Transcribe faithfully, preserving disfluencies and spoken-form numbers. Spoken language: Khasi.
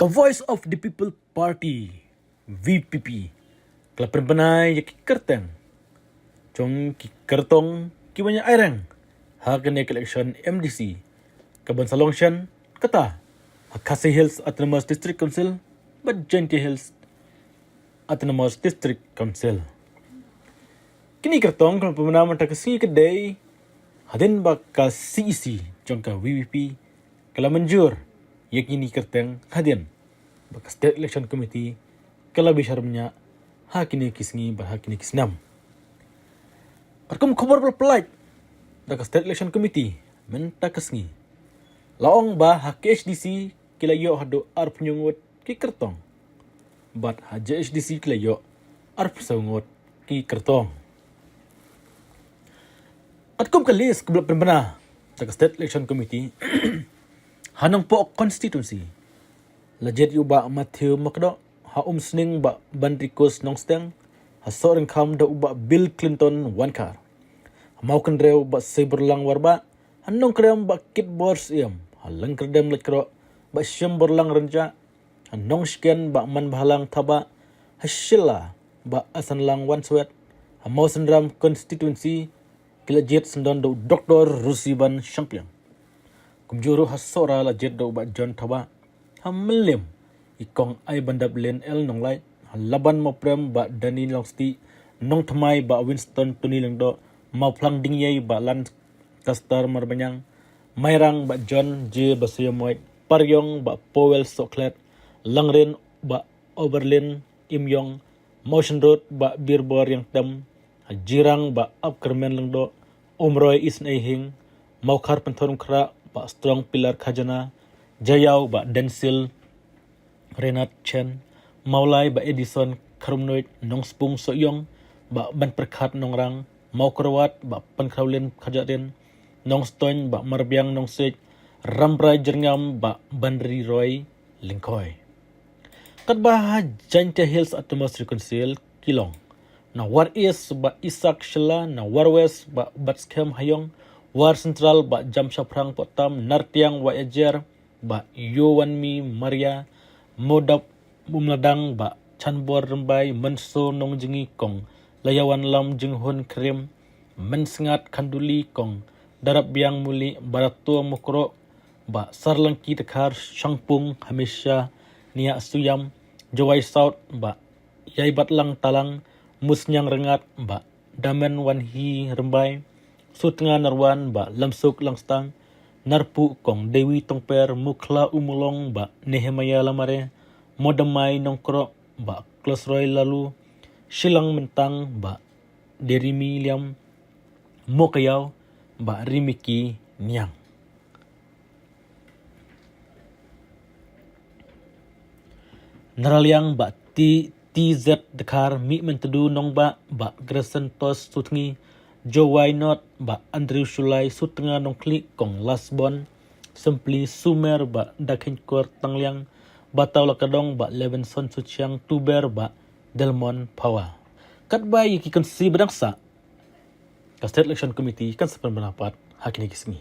The Voice of the People Party, V P P, ka la pynbna ïa ki kyrteng jong ki kyrtong kiba ñiah aireng ha kane ka election M D C kaban sa long shen kata ha Khasi Hills Autonomous District Council bad Jaintia Hills Autonomous District Council. Kine ki kyrtong ka la pynbna mynta ka sngi ka dei hadien ba ka C E C jong ka V P P ka la mynjur ïa kine ki kyrteng hadien ba ka State Election Committee ka la bishar bniah ha kine ki sngi bad ha kine ki snem. Katkum khubor ba la pynlait da ka State Election Committee mynta ka sngi, la ong ba ha K H D C ki la ïoh haduh arphew ngut ki kyrtong bad ha J H D C ki la ïoh arphew saw ngut ki kyrtong. Katkum ka list kaba la pynbna da ka State Election Committee, ha Nongpoh constituency la jied ïa u Bah Matthew Makdoh, ha Umsning Bah Banrikus Nongsteng, ha Sohryngkham da u Bah Bill Clinton Wankhar, ha Mawkynrew Bah Seiborlang Warbah, ha Nongkrem Bah Kitbor Syiem, ha Lyngkyrdem Laitkroh Bah Shemborlang Rynjah, ha Nongshken Bah Manbhalang Thabah, ha Shella Bah Asanlang Wanswet, ha Mawsynram constituency ki la jied syndon da u Doctor Rusiban Shangpliang. Kumjuh ruh ha Sohra la jied da u Bah John Thabah, ha Mylliem i Kong Aibandap Lane L Nonglait, ha Laban Mawprem Bah Danny Longstieh, Nongthymmai Bah Winston Tony Lyngdoh, Mawphlang Dingïei Bah Lancaster Marbaniang, Mairang Bah John J Basaiawmoit, Pariong Bah Powell Sohkhlet, Langrin Bah Oberlin Imïong, Mawshynrut Bah Birbor Ïangtem, ha Jirang Bah Apkyrmen Lyngdoh, Umroi Isynei Hing, Mawkhar Pynthorumkhrah Bah Strong Pillar Khajana, Jaïaw Bah Denzil Renat Chen, Mawlai Bah Edison Kharumnuid, Nongspung Sohiong Bah Banpyrkhat Nongrang, Mawkyrwat Bah Pynkhrawlin Kharjahrin, Nongstoiñ Bah Marbiang Nongsiej, Rambrai Jyrngam Bah Banri Roy Lyngkhoi. Katba ha Jaintia Hills Autonomous District Council ki long na War East Bah Isak Shylla, na War West Bah Batskhem Haïong, War Central Bah Jamshaphrang Pohtam, Nartiang Wahyajer Bah Ïowanmi Maria, Mawdap Umladang Bah Chanbor Rymbai, Mynso Nongjngi Kong Laiawanlam Jinghun Krim, Mynsngat Khanduli Kong Darapbiang Muli, Barato Mukroh Bah Sarlangki Dkhar, Shangpung Hamisha Niah Suyam, Jowai South Bah Ïaibatlang Talang, Musniang Rngat Bah Damen Wanhi Rymbai, Sutnga Narwan Bah Lamsuk Langstang, Narpuh Kong Dewi Tongper, Mukhla Umulong Bah Nehemiah Lamare, Modamai Nongkroh Bah Klosroi Lalu, Shilang Myntang Bah Derimi Liam, Mawkaiaw Bah Rimiki Niang. Na Raliang Bah T, T Z Dkhar, Mihmyntdu Nongbah Bah Gracen Tos Sutngi, Jowai North Bah Andrew Shullai, Sutnga Nongkhlieh Kong Lasbon Sempli, Sumer Bah Dakheiñkor Tangliang, Bataw Lakadong Bah Levinson Suchiang, Tuber Bah Delmon Phawa. Katba ïa ki kynsi ba dang sah, ka State Election Committee kan sa pynbna pat ha kine ki sngi.